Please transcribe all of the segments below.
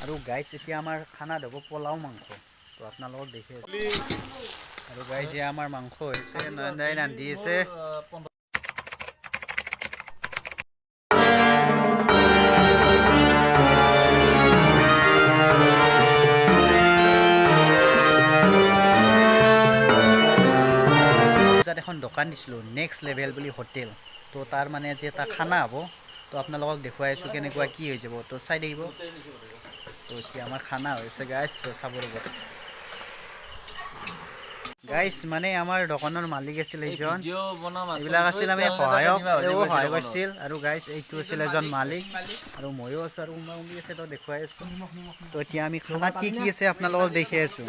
আৰু গাইছ, এতিয়া আমাৰ খানাত হ'ব পোলাও মাংস। তো আপোনালোকক দেখি আছোঁ। আৰু গাইছ, এয়া আমাৰ মাংস হৈছে, নয়ন দাই ৰান্ধি আছে। পূজাত এখন দোকান দিছিলোঁ, নেক্সট লেভেল বুলি হোটেল। তো তাৰ মানে আজি এটা খানা হ'ব। তো আপোনালোকক দেখুৱাই আছোঁ কেনেকুৱা কি হৈ যাব, তো চাই থাকিব। তো এতিয়া আমাৰ খানা হৈছে গাইছ, তো চাব ৰ'ব গাইছ। মানে আমাৰ দোকানৰ মালিক আছিল এইজন, এইবিলাক আছিল আমি সহায়ক, এও সহায় কৰিছিল। আৰু গাইছ, এইটো আছিল এজন মালিক আৰু ময়ো আছোঁ আৰু কোনোবা কোনোবি আছে, তো দেখুৱাই আছোঁ। তো এতিয়া আমি খানাত কি কি আছে আপোনালোকক দেখি আছোঁ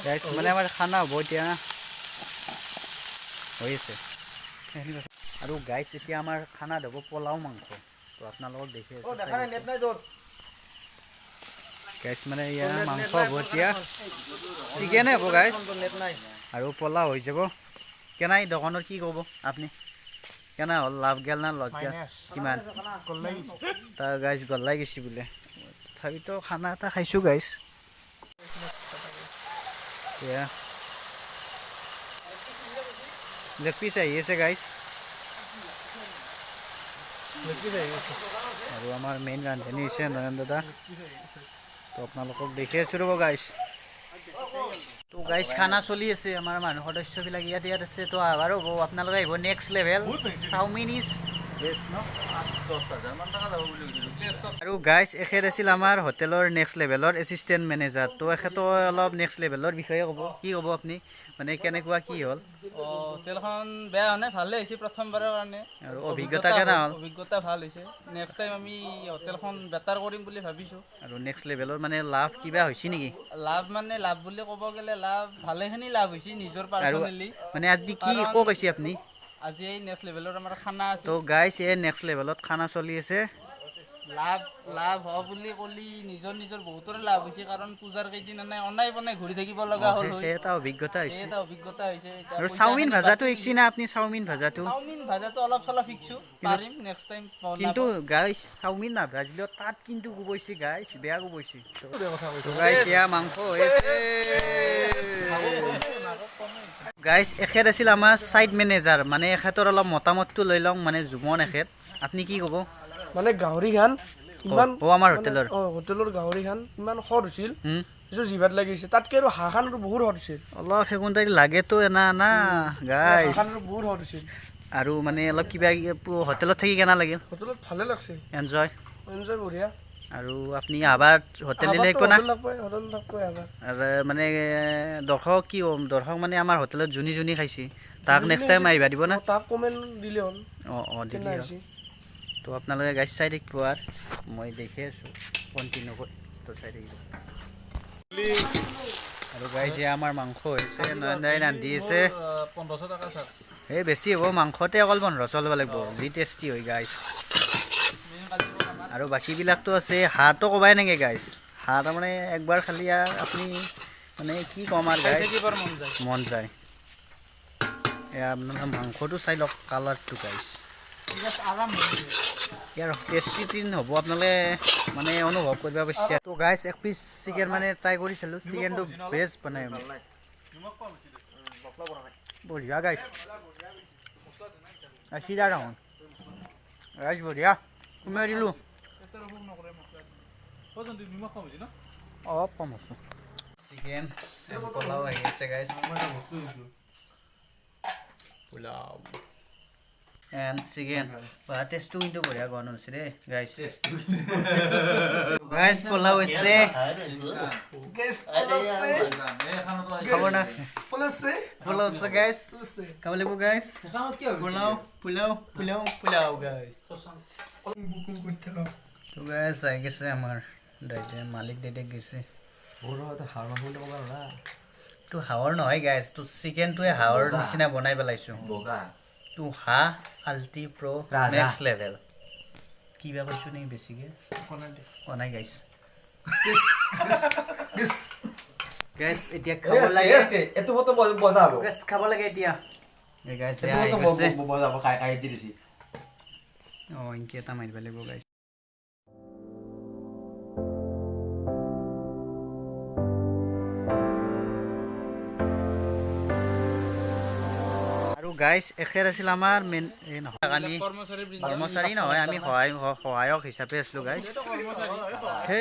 গাইছ। মানে আমাৰ খানা হ'ব এতিয়া, হৈ আছে। আৰু গাইছ, এতিয়া আমাৰ খানাত হ'ব পোলাও মাংস। তো আপোনালোকক দেখি আছোঁ গাইছ। মানে ইয়াৰ মাংস হ'ব এতিয়া, চিকেনে হ'ব গাইছ আৰু পোলাও হৈ যাব। কেনাই দোকানৰ কি ক'ব আপুনি, কেনে হ'ল? লাভ গেল না লছ গেল কিমান? তাৰ গাইছ, গল্লাই গৈছে বোলে। তথাপিতো খানা এটা খাইছোঁ গাইছ। এয়া লেগ পিচ আহি আছে গাইছ। আৰু আমাৰ মেইন ৰান্ধনী হৈছে নয়ন দাদা। তো আপোনালোকক দেখি আছোঁ, ৰ'ব গাইছ। তো গাইছ, খানা চলি আছে। আমাৰ মানুহ সদস্যবিলাক ইয়াত ইয়াত আছে। তো আবাৰো হ'ব, আপোনালোকে আহিব। Next level chowmein is best ন। আৰু গাইছ, এখেত আছিল আমাৰ হোটেলৰ নেক্সট লেভেলৰ এছিষ্টেণ্ট মেনেজাৰ। তো এখেতো অলপ নেক্সট লেভেলৰ বিষয়ে ক'ব। কি ক'ব আপুনি, মানে কেনেকুৱা কি হ'ল? অঁ, হোটেলখন বেয়া হোৱা নাই, ভালেই হৈছে প্ৰথমবাৰৰ কাৰণে। আৰু অভিজ্ঞতা কেনে হ'ল? অভিজ্ঞতা ভাল হৈছে। নেক্সট টাইম আমি হোটেলখন বেটাৰ কৰিম বুলি ভাবিছোঁ। আৰু নেক্সট লেভেলৰ মানে লাভ কিবা হৈছে নেকি? লাভ মানে, লাভ বুলি ক'ব গ'লে লাভ ভালেখিনি লাভ হৈছে নিজৰ আৰু পাৰ্চনেলি। মানে আজি কি ক'ব কৈছে আপুনি? আজি এই নেক্সট লেভেলৰ আমাৰ খানা আছে। তো গাইছ, এই নেক্সট লেভেলত খানা চলি আছে। লাভ লাভ হোৱা বুলি ক'লি নিজৰ নিজৰ বহুতৰে লাভ হৈছে, কাৰণ পূজাৰ কেইদিন এনে অনাই বনাই ঘূৰি থাকিব লগা হ'ল সেই এটা অভিজ্ঞতা সেই হৈছে। এটা অভিজ্ঞতা হৈছে এতিয়া। আৰু চাওমিন পইচাখিনি ভাজাটো বাচি। শিকছি না আপুনি চাওমিন ভাজাটো? চাওমিন ভাজাটো অলপ চলপ শিকছোঁ, পাৰিম নেক্সট টাইম। কিন্তু গাইছ, চাওমিন নাভাজিলেও তাত কিন্তু কোবাইছে গাইছ, বেয়া কোবাইছে। তো গাইছ, এয়া মাংস হৈ আছে গাইছ। এখেত আছিল আমাৰ ছাইড মেনেজাৰ। মানে এখেতৰ অলপ মতামতটো লৈ লওঁ। মানে জুমন এখেত, আপুনি কি ক'ব? মানে গাহৰি খান ইমান অ, আমাৰ হোটেলৰ। অ, হোটেলৰ গাহৰি খান ইমান সোৱাদ হৈছিল, পিছত জিভাত লাগিছে। তাতকে আৰু হাঁহ খান আৰু বহুত সোৱাদ হৈছিল। অলপ সেকুণ্ডাৰী লাগেতো এনা না হাঁহ গাইছ। খান আৰু বহুত সোৱাদ হৈছিল। আৰু মানে অলপ কিবা হোটেলত থাকি কেনে লাগিল? হোটেলত ভালে লাগছে। এনজয়? এনজয় বঢ়িয়া। আৰু আপুনি আবাৰ হোটেল দিলে একো না? হোটেল থাকবই, হোটেল থাকবই আবাৰ। আৰু মানে দৰ্শক কি ক'ম? দৰ্শক মানে আমাৰ হোটেলত যোনি যোনি খাইছে, তাক নেক্সট টাইম আহিবা দিব না? তাক কমেণ্ট দিলে হ'ল। অঁ, কেনে দিলি হ'ল। হৈছে। তো আপোনালোকে গাইছ চাই থাকিব আৰু মই দেখি আছোঁ কণ্টিনিউ কৰি, তো চাই থাকিব। আৰু গাইছ, এয়া আমাৰ মাংস হৈছে, নয়ন দাই ৰান্ধি আছে। 1500 টকা চাৰ্জ। এই বেছি হ'ব, মাংসতে অকল 1500 ল'ব লাগিব, যি টেষ্টি হয় গাইছ। আৰু বাকীবিলাকতো আছে। হাঁহটো ক'বাই নেকি গাইছ? হাঁহ তাৰমানে একবাৰ খালি আৰু আপুনি মানে কি ক'ম আৰু গাইছ। থাকিবৰ মন যায়। মন যায়। এয়া আপোনালোকে মাংসটো চাই লওক, কালাৰটো গাইছ। আৰাম হৈ যায়। ইয়াৰ টেষ্টি তিন হ'ব, আপোনালোকে মানে অনুভৱ কৰিব পাৰিছে। তো গাইছ, এক পিচ চিকেন মানে ট্ৰাই কৰি চালোঁ, চিকেনটো বেষ্ট বনাই, বঢ়িয়া গাইছ। চিধা দেখোন গাইছ, বঢ়িয়া। সোমাই দিলোঁ, অলপ কম আছে। চিকেন পোলাও আহি আছে গাইছ, পোলাও এণ্ড চিকেন। টেষ্টটো কিন্তু বঢ়িয়া গণ হৈছে দেই গাইছ। গাইছ, পোলাও হৈছে, খাব না? পোলাও আছে গাইছ, খাব লাগিব গাইছ। পোলাও পোলাও পোলাও পোলাও গাইছ। তো গাইছ, আহি গৈছে আমাৰ দাইতে, মালিক দেউতাক গৈছে। তো হাঁহৰ নহয় গাইছ, তো চিকেনটোৱে হাঁহৰ নিচিনা বনাই পেলাইছোঁ। তো হাঁহ আল্টি প্ৰ' নেক্সট লেভেল। কিবা কৈছোঁ নেকি বেছিকৈ? কোৱা নাই গাইছ। গাইছ, এতিয়া খাব লাগে। এইটো ফটো বজা হ'ব। গাইছ, খাব লাগে এতিয়া। এই গাইছ, এয়া আহি গৈছে। বজা হ'ব, খাই খাই দিছি। অঁ, ইনকে এটা মাৰিব লাগিব গাইছ। গাইছ, এখেত আছিল আমাৰ মেইন, এই নহয়, আমি কৰ্মচাৰী বৃন্দ। কৰ্মচাৰী নহয়, আমি সহায়ক হিচাপে আছিলোঁ গাইছ। কৰ্মচাৰী। সেই